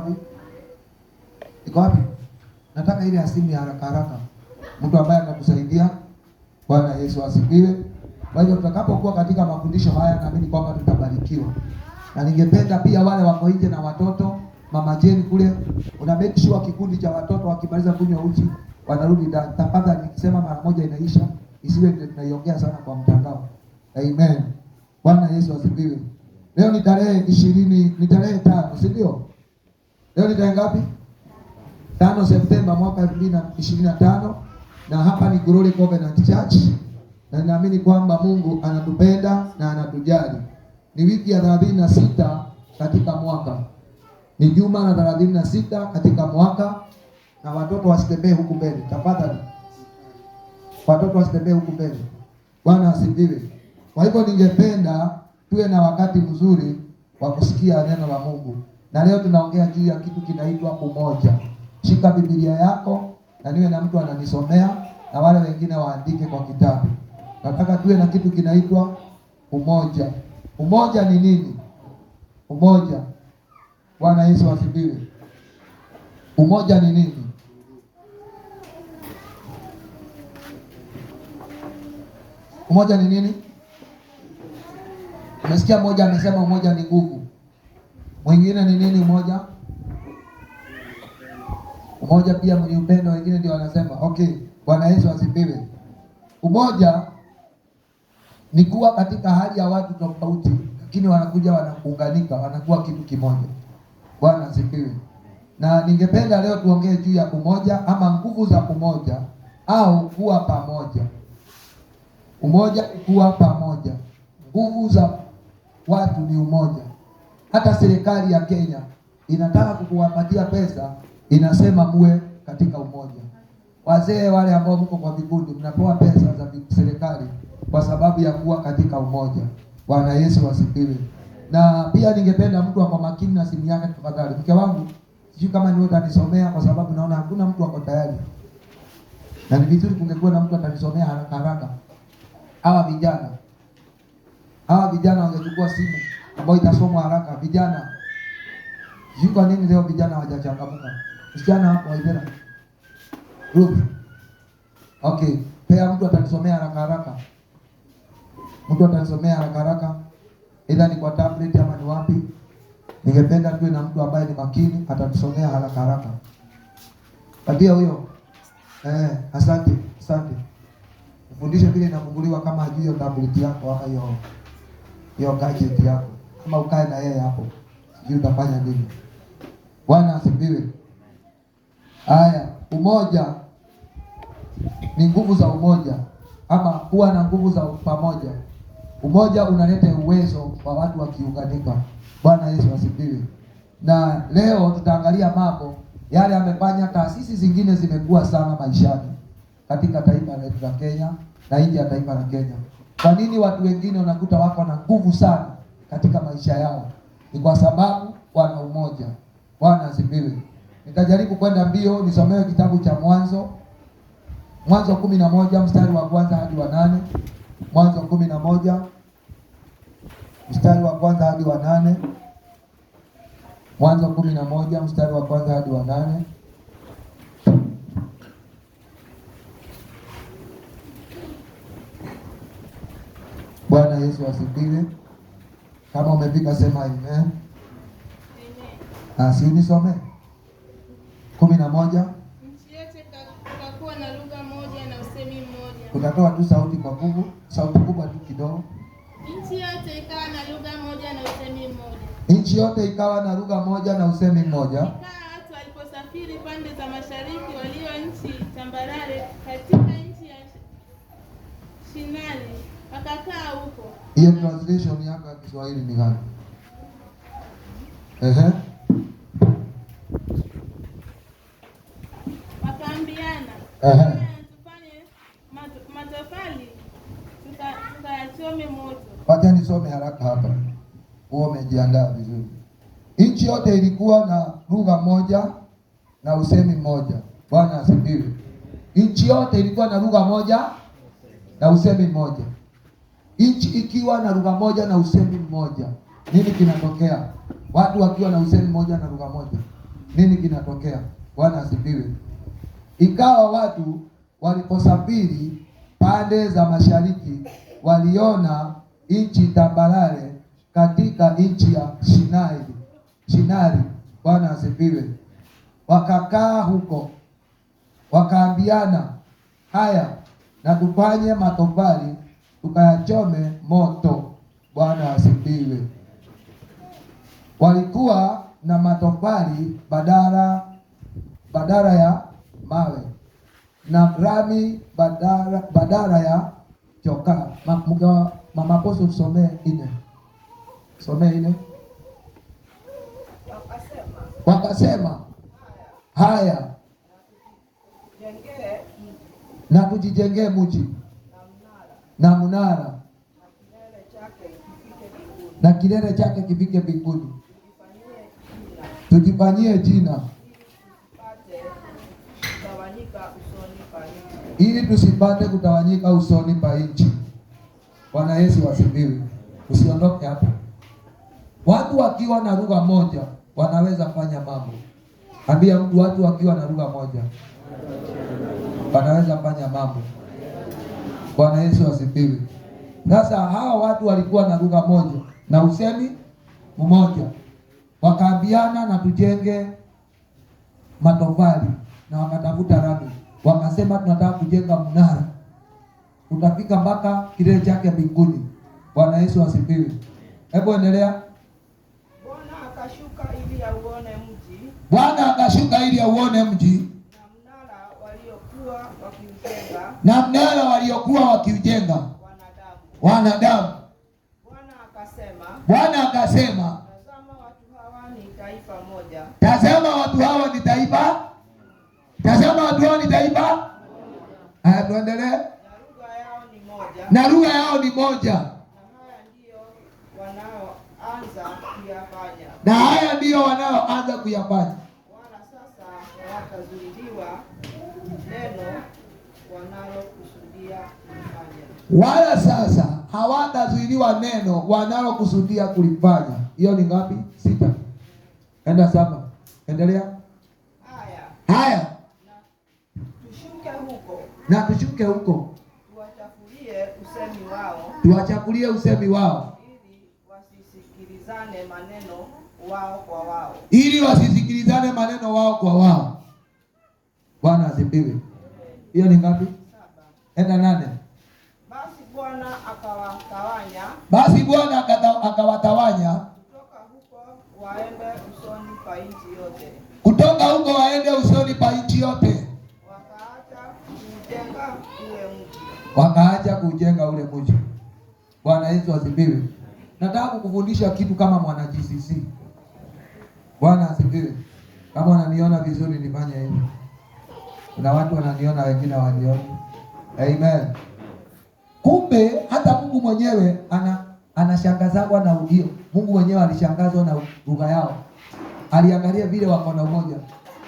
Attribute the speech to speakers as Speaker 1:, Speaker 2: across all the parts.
Speaker 1: wapi? Iko wapi? Nataka ile ya simu ya haraka haraka, mtu ambaye atatusaidia. Bwana Yesu asifiwe. Kwa hivyo tutakapokuwa katika mafundisho haya, naamini kwamba tutabarikiwa, na ningependa pia wale wako nje na watoto, mama Jeni kule, una make sure kikundi cha watoto wakimaliza kunywa uji wanarudi ndani. Tafadhali, nikisema mara moja inaisha, isiwe ndio tunaiongea sana kwa mtandao. Amen. Bwana Yesu asifiwe. Leo ni tarehe 20, ni tarehe 5, si ndio? Leo ni tarehe ngapi? 5 Septemba mwaka 2025, na hapa ni Glory Covenant Church, na ninaamini kwamba Mungu anatupenda na anatujali. Ni wiki ya 36 katika mwaka, ni juma la 36 katika mwaka, na watoto wasitembee huku mbele tafadhali, watoto wasitembee huku mbele. Bwana asifiwe. Kwa hivyo ningependa tuwe na wakati mzuri wa kusikia neno la Mungu, na leo tunaongea juu ya kitu kinaitwa umoja. Shika Biblia yako na niwe na mtu ananisomea na wale wengine waandike kwa kitabu. Nataka tuwe na kitu kinaitwa umoja. Umoja ni nini? Umoja. Bwana Yesu asifiwe. Umoja ni nini? Umoja ni nini? Umesikia mmoja amesema umoja ni nguvu. Mwingine ni nini umoja? Umoja pia ni upendo, wengine ndio wanasema. Okay, Bwana Yesu asifiwe. Umoja ni kuwa katika hali ya watu tofauti, lakini wanakuja wanaunganika, wanakuwa kitu kimoja. Bwana asifiwe. Na ningependa leo tuongee juu ya umoja ama nguvu za umoja au kuwa pamoja. Umoja ni kuwa pamoja. Nguvu za watu ni umoja. Hata serikali ya Kenya inataka kukuwapatia pesa, inasema muwe katika umoja. Wazee wale ambao mko kwa vikundi mnapewa pesa za serikali kwa sababu ya kuwa katika umoja. Bwana Yesu asifiwe. Na pia ningependa mtu ako makini na simu yake tafadhali. Mke wangu, sijui kama ni wewe utanisomea kwa sababu naona hakuna mtu ako tayari. Na ni vizuri kungekuwa na mtu atanisomea haraka haraka. Hawa vijana wangechukua simu ambayo itasomwa haraka. Vijana, sijui kwa nini leo vijana hawajachangamka. Msichana hapo Waithera. Ruth. Okay, pea mtu atanisomea haraka haraka. Mtu atanisomea haraka haraka. Either ni kwa tablet ama ni wapi. Ningependa tuwe na mtu ambaye ni makini atatusomea haraka haraka. Patia huyo. Asante, asante. Mfundishe vile inafunguliwa kama hajui hiyo tablet yako ama hiyo gadget yako. Kama ukae na yeye hapo. Sijui utafanya nini. Bwana asifiwe. Haya, umoja ni nguvu za umoja ama kuwa na nguvu za pamoja. Umoja unaleta uwezo wa watu wakiunganika. Bwana Yesu asifiwe. Na leo tutaangalia mambo yale amefanya taasisi zingine zimekuwa sana maishani katika taifa letu la Kenya na nje ya taifa la Kenya. Kwa nini watu wengine unakuta wako na nguvu sana katika maisha yao? Ni kwa sababu wana umoja. Bwana asifiwe. Nitajaribu kwenda mbio nisomewe kitabu cha Mwanzo. Mwanzo 11 mstari wa kwanza hadi wa 8. Mwanzo 11 mstari wa kwanza hadi wa 8. Mwanzo 11 mstari wa kwanza hadi wa 8. Bwana Yesu asifiwe. Kama umefika sema amen. Amen. Si unisome? 11.
Speaker 2: Nchi yote ikakuwa na lugha moja na usemi mmoja.
Speaker 1: Utatoa tu sauti kwa nguvu, sauti kubwa tu kidogo.
Speaker 2: Nchi yote ikawa na lugha moja na usemi mmoja.
Speaker 1: Nchi yote ikawa na lugha moja na usemi mmoja.
Speaker 2: Ikawa watu waliposafiri pande za mashariki walio nchi tambarare katika nchi ya Shinari wakakaa huko.
Speaker 1: Hiyo translation yako ya Kiswahili ni gani? Ehe.
Speaker 2: Wakaambiana,
Speaker 1: Ehe.
Speaker 2: tufanye matofali tukayachome moto.
Speaker 1: Wacha nisome haraka hapa. Huo umejiandaa vizuri. Nchi yote ilikuwa na lugha moja na usemi mmoja. Bwana asifiwe. Nchi yote ilikuwa na lugha moja na usemi mmoja. Nchi ikiwa na lugha moja na usemi mmoja, nini kinatokea? Watu wakiwa na usemi mmoja na lugha moja. nini kinatokea. Bwana asifiwe. Ikawa watu waliposafiri pande za mashariki, waliona nchi tambarare katika nchi ya Shinari. Bwana asifiwe. Wakakaa huko, wakaambiana, haya na tufanye matofali tukayachome moto. Bwana asifiwe. Walikuwa na matofali badala ya mawe na rami badala ya chokaa. Mama Apostle, tusomee 4. Somee 4. Wakasema, haya na tujijengee mji na mnara na kilele chake kifike mbinguni, tujifanyie jina ili tusipate kutawanyika usoni pa nchi. Bwana Yesu asifiwe. Usiondoke hapo. Watu wakiwa na lugha moja wanaweza fanya mambo. Ambia mtu, watu wakiwa na lugha moja wanaweza fanya mambo. Bwana Yesu asifiwe. Sasa hawa watu walikuwa na lugha moja na usemi mmoja, wakaambiana na tujenge matofali, na wakatafuta rami, wakasema tunataka kujenga mnara utafika mpaka kilele chake mbinguni. Bwana Yesu asifiwe. Hebu endelea.
Speaker 3: Bwana akashuka ili auone mji.
Speaker 1: Bwana akashuka ili auone mji
Speaker 3: na mnara waliokuwa wakiujenga
Speaker 1: na mnara waliokuwa wakiujenga wanadamu.
Speaker 3: Bwana akasema,
Speaker 1: Bwana akasema,
Speaker 3: tazama watu hawa ni taifa moja.
Speaker 1: Tazama watu hawa ni taifa. Tazama watu hawa ni taifa. Haya, tuendelee.
Speaker 3: Na lugha yao ni moja.
Speaker 1: Na lugha yao ni moja.
Speaker 3: Na haya ndiyo wanaoanza kuyafanya.
Speaker 1: Na haya ndiyo wanaoanza kuyafanya.
Speaker 3: Wala sasa hawatazuiliwa neno wanalokusudia kulifanya.
Speaker 1: Wala sasa hawatazuiliwa neno wanalokusudia kulifanya. Hiyo ni ngapi? 6. Enda 7. Endelea.
Speaker 3: Haya.
Speaker 1: Haya.
Speaker 3: Na tushuke huko.
Speaker 1: Na tushuke huko.
Speaker 3: Tuwachafulie usemi wao.
Speaker 1: Tuwachafulie usemi wao.
Speaker 3: Ili wasisikilizane maneno wao kwa wao.
Speaker 1: Ili wasisikilizane maneno wao kwa wao. Bwana asifiwe. Hiyo ni ngapi?
Speaker 3: 7.
Speaker 1: Enda 8.
Speaker 3: Basi Bwana akawatawanya.
Speaker 1: Basi Bwana akawatawanya.
Speaker 3: Kutoka huko waende usoni pa nchi yote.
Speaker 1: Kutoka huko waende usoni pa nchi yote.
Speaker 3: Wakaacha kujenga ule mji.
Speaker 1: Wakaacha kujenga ule mji. Bwana Yesu asifiwe. Nataka kukufundisha kitu kama mwana GCC. Bwana asifiwe. Kama unaniona vizuri nifanye hivi. Kuna watu wananiona wengine hawanioni. Amen. Kumbe hata Mungu mwenyewe anashangazwa na hiyo. Mungu mwenyewe alishangazwa na lugha yao. Aliangalia vile wako na umoja.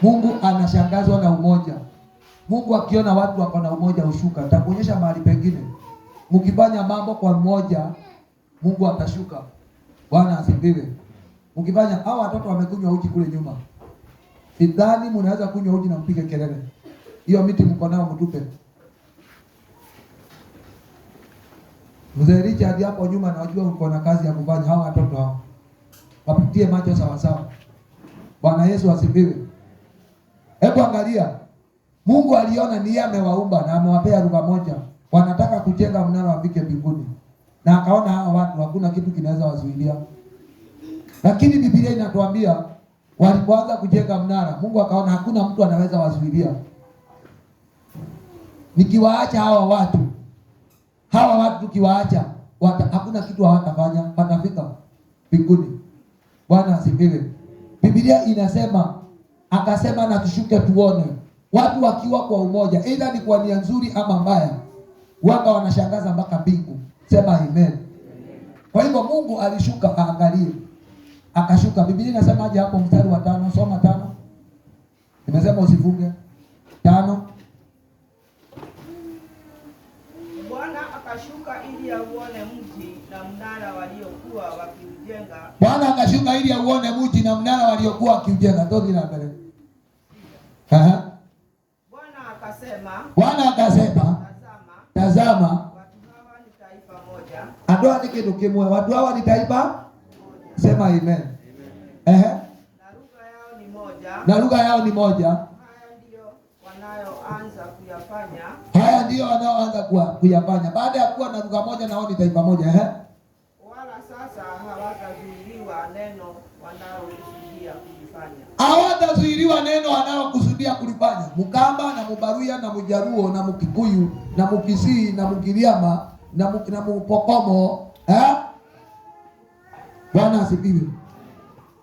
Speaker 1: Mungu anashangazwa na umoja. Mungu akiona watu wako na umoja hushuka. Nitakuonyesha mahali pengine. Mkifanya mambo kwa umoja, Mungu atashuka. Bwana asifiwe. Mkifanya, hao watoto wamekunywa uji kule nyuma. Sidhani mnaweza kunywa uji na mpige kelele. Hiyo miti mko nayo mtupe. Mzee Richard hapo nyuma najua uko na kazi ya kufanya, hao watoto hao. Wapitie macho sawa sawa. Bwana Yesu asifiwe. Hebu angalia. Mungu aliona ni yeye amewaumba na amewapea lugha moja. Wanataka kujenga mnara wafike mbinguni. Na akaona hawa watu hakuna kitu kinaweza wazuilia. Lakini Biblia inatuambia walipoanza kujenga mnara, Mungu akaona hakuna mtu anaweza wazuilia. Nikiwaacha hawa watu, hawa watu tukiwaacha, hakuna kitu hawatafanya, watafika mbinguni. Bwana asifiwe. Biblia inasema akasema na tushuke tuone. Watu wakiwa kwa umoja, either ni kwa nia nzuri ama mbaya, wanga wanashangaza mpaka mbingu. Sema amen. Kwa hivyo Mungu alishuka aangalie. Akashuka. Biblia inasemaje hapo mstari wa 5? Soma 5. Nimesema usifunge. 5.
Speaker 3: Bwana akashuka ili auone mji na mnara waliokuwa wakiujenga.
Speaker 1: Bwana akashuka ili auone mji na mnara waliokuwa waliokuwa wakiujenga. Tozi na mbele. Aha.
Speaker 3: Bwana akasema,
Speaker 1: Bwana akasema,
Speaker 3: tazama,
Speaker 1: tazama,
Speaker 3: watu hawa ni taifa moja,
Speaker 1: andu aya ni kindu kimwe, watu hawa ni taifa. Sema amen. Ehe.
Speaker 3: na lugha yao ni moja.
Speaker 1: Na lugha yao ni moja.
Speaker 3: Haya ndiyo wanayoanza kuyafanya,
Speaker 1: Haya ndiyo wanaoanza kuyafanya baada ya kuwa na lugha moja, nao ni taifa moja. Ehe.
Speaker 3: wala sasa hawatazuiliwa neno wanalokusudia kulifanya.
Speaker 1: Hawatazuiliwa neno wanalokusudia kulifanya. Mukamba na Mubaruya na Mujaruo na Mukikuyu na Mukisii na Mugiriama na Mupokomo, eh? Bwana asifiwe.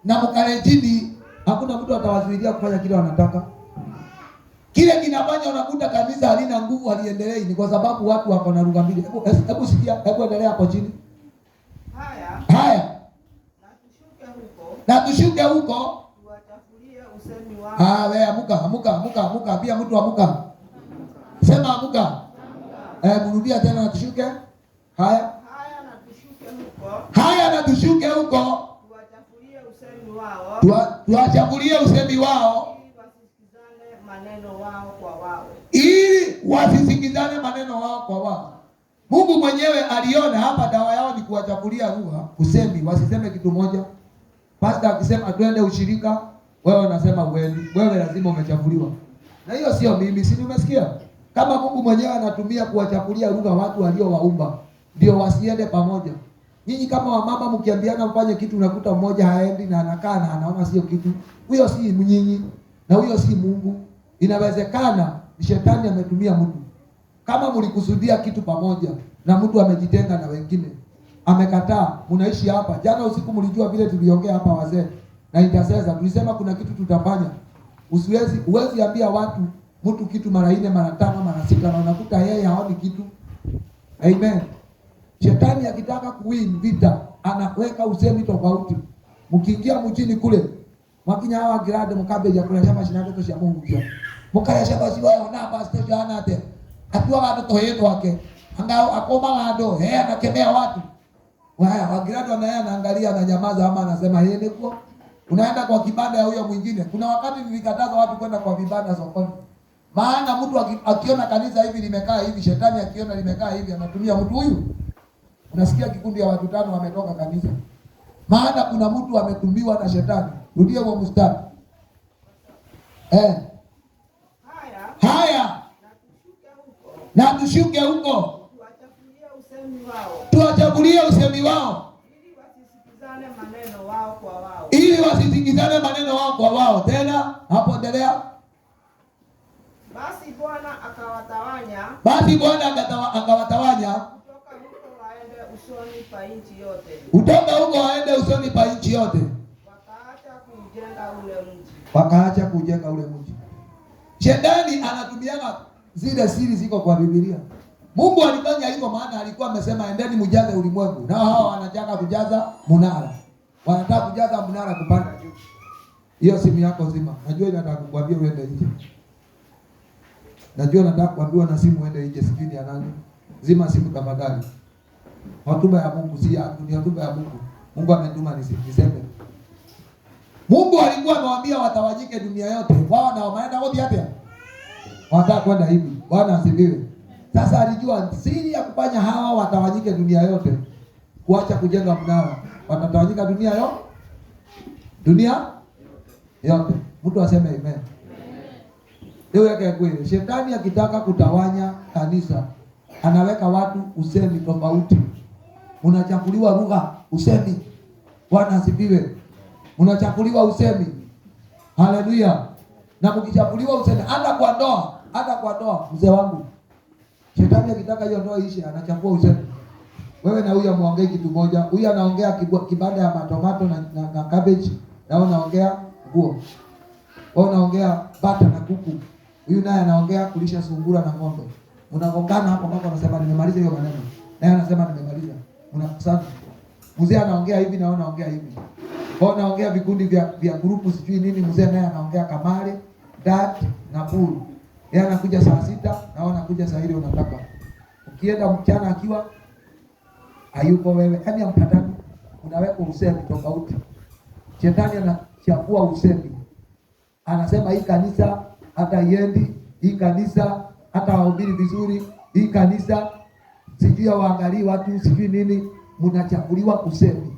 Speaker 1: Na Mukalenjini, hakuna mtu atawazuilia kufanya kile wanataka. Kile kinafanya unakuta kanisa halina nguvu, haliendelei, ni kwa sababu watu wako na lugha mbili. Hebu hebu sikia, hebu endelea hapo chini.
Speaker 3: Haya,
Speaker 1: Haya,
Speaker 3: na tushuke huko,
Speaker 1: na tushuke huko.
Speaker 3: tuwachafulie usemi wao,
Speaker 1: Ah, we amuka, amuka, amuka, amuka, pia mtu amuka. Sema amuka. Eh, mrudia tena na tushuke. Haya.
Speaker 3: haya na tushuke huko,
Speaker 1: Haya na tushuke huko,
Speaker 3: tuwachafulie usemi wao,
Speaker 1: tuwachagulie usemi wao
Speaker 3: ili wasisikizane maneno wao kwa wao.
Speaker 1: ili wasisikizane maneno wao kwa wao. Mungu mwenyewe aliona hapa dawa yao ni kuwachagulia lugha, usemi, wasiseme kitu moja. Pastor akisema twende ushirika, wewe unasema uendi. Wewe lazima umechafuliwa. Na hiyo sio mimi, si nimesikia? Kama Mungu mwenyewe anatumia kuwachafulia lugha watu waliowaumba ndio wasiende pamoja. Nyinyi kama wamama mkiambiana mfanye kitu, unakuta mmoja haendi na anakaa na anaona sio kitu. Huyo si nyinyi na huyo si Mungu. Inawezekana ni shetani ametumia mtu. Kama mlikusudia kitu pamoja na mtu amejitenga na wengine, amekataa, mnaishi hapa. Jana usiku mlijua vile tuliongea hapa wazee na intercessor, tulisema kuna kitu tutafanya. Usiwezi huwezi ambia watu mtu kitu mara nne, mara tano, mara sita na unakuta yeye haoni kitu. Amen. Shetani akitaka kuwin vita anaweka usemi tofauti. Mkiingia mjini kule mwakinya hawa girade mukambeja kula chama cina cia Mungu kio. Mukaya chama ciwa na pastor Johanna ate. Atuaga andu tuhii twake. Anga akomaga andu, he anakemea watu. Waya, wagirado na yeye anaangalia ananyamaza ama anasema yeye nikuo. Unaenda kwa kibanda ya huyo mwingine. Kuna wakati nilikataza watu kwenda kwa vibanda sokoni. Maana mtu akiona kanisa hivi limekaa hivi, shetani akiona limekaa hivi anatumia mtu huyu. Unasikia kikundi ya watu tano wametoka kanisa. Maana kuna mtu ametumiwa na shetani. Rudia huo mstari.
Speaker 3: Haya,
Speaker 1: Haya,
Speaker 3: na tushuke huko,
Speaker 1: na tushuke huko,
Speaker 3: tuwachafulie usemi wao,
Speaker 1: tuwachagulie usemi wao
Speaker 3: ili wasisikizane maneno wao kwa wao.
Speaker 1: ili wasisikizane maneno wao kwa wao. Tena hapo endelea.
Speaker 3: Basi Bwana akawatawanya
Speaker 1: Basi Bwana akawatawanya
Speaker 3: kutoka huko waende usoni pa nchi yote,
Speaker 1: kutoka huko waende usoni pa nchi yote,
Speaker 3: wakaacha kuujenga ule mji.
Speaker 1: wakaacha kujenga ule mji. Shetani anatumiaga zile siri ziko kwa Biblia. Mungu alifanya hivyo maana alikuwa amesema endeni mjaze ulimwengu, na hao wanataka kujaza munara, wanataka kujaza munara kupanda juu. Hiyo simu yako zima, najua inataka kukuambia uende nje. Najua nataka kuambiwa na simu uende nje, sijui ni ya nani. Zima simu tafadhali. Hotuba ya Mungu si yangu, ni hotuba ya Mungu. Mungu ametuma niseme. Mungu alikuwa amewaambia watawanyike dunia yote. Wao na wanaenda wote hapa. Wanataka kwenda hivi. Bwana asifiwe. Sasa alijua siri ya kufanya hawa watawanyike dunia yote, kuacha kujenga mnara. Watatawanyika dunia yote. Dunia yote. Mtu aseme amen. Leo yake kweli. Shetani akitaka kutawanya kanisa, anaweka watu usemi tofauti. Unachafuliwa lugha, usemi. Bwana asifiwe. Unachafuliwa usemi. Haleluya. Na mkichafuliwa usemi hata kwa ndoa, hata kwa ndoa, mzee wangu. Shetani akitaka hiyo ndoa iishe, anachafua usemi. Wewe na huyu muongee kitu moja. Huyu anaongea kibanda ya matomato na cabbage, na wewe unaongea nguo. Wewe unaongea bata na kuku. Huyu naye anaongea kulisha sungura na ng'ombe. Mnagongana hapo mpaka unasema nimemaliza hiyo maneno. Naye anasema nimemaliza. Mnakusana. Mzee anaongea hivi na wewe unaongea hivi. Wewe unaongea vikundi vya grupu sijui nini, mzee naye anaongea kamale, dat na buru. Yeye anakuja saa 6 na wewe unakuja saa ile unataka. Ukienda mchana akiwa hayupo wewe, yaani hampatani. Unaweka usemi tofauti. Shetani anachafua usemi. Anasema hii kanisa hata iendi, hii kanisa hata wahubiri vizuri, hii kanisa sijui hawaangalii watu, sijui nini. Mnachafuliwa usemi.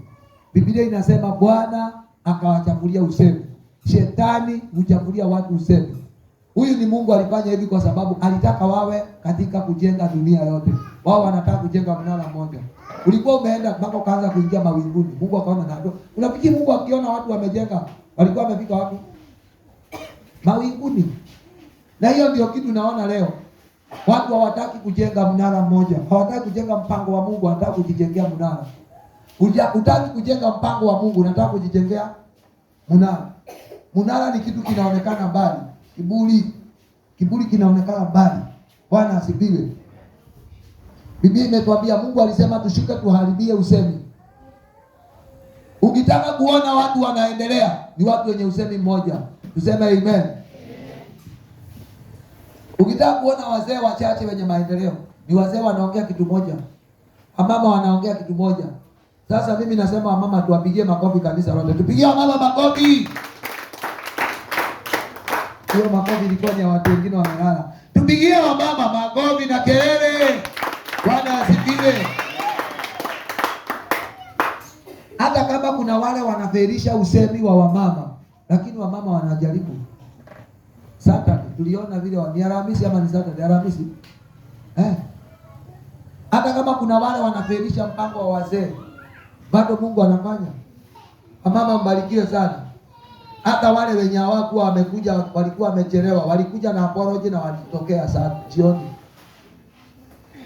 Speaker 1: Biblia inasema Bwana akawachafulia usemi. Shetani huchafulia watu usemi. Huyu ni Mungu alifanya hivi kwa sababu alitaka wawe katika kujenga dunia yote. Wao wanataka kujenga mnara mmoja. Ulikuwa umeenda mpaka ukaanza kuingia mawinguni. Mungu akaona nado. Unafikiri Mungu akiona watu wamejenga, walikuwa wamefika wapi? Mawinguni. Na hiyo ndio kitu naona leo. Watu hawataki kujenga mnara mmoja. Hawataki kujenga mpango wa Mungu, wanataka kujijengea mnara. Hutaki kujenga mpango wa Mungu, unataka kujijengea mnara. Mnara ni kitu kinaonekana mbali. Kiburi. Kiburi kinaonekana mbali. Bwana asifiwe. Biblia imetuambia Mungu alisema tushuke tuharibie usemi. Ukitaka kuona watu wanaendelea, ni watu wenye usemi mmoja. Tuseme amen. Ukitaka kuona wazee wachache wenye maendeleo, ni wazee wanaongea kitu moja. Wamama wanaongea kitu moja. Sasa mimi nasema wamama tuwapigie makofi kanisa lote. Tupigie wamama makofi. Hiyo makofi ilikuwa ni ya watu wengine wamelala. Tupigie wamama makofi na kelele. Bwana asifiwe. Hata kama kuna wale wanaferisha usemi wa wamama, lakini wamama wanajaribu. Saturday tuliona vile ni Alhamisi ama ni Saturday? Alhamisi. Hata kama kuna wale wanaferisha mpango wa wazee, bado Mungu anafanya. Wamama mbarikiwe sana. Hata wale wenye hawakuwa wamekuja, walikuwa wamechelewa, walikuja na apology na walitokea saa jioni.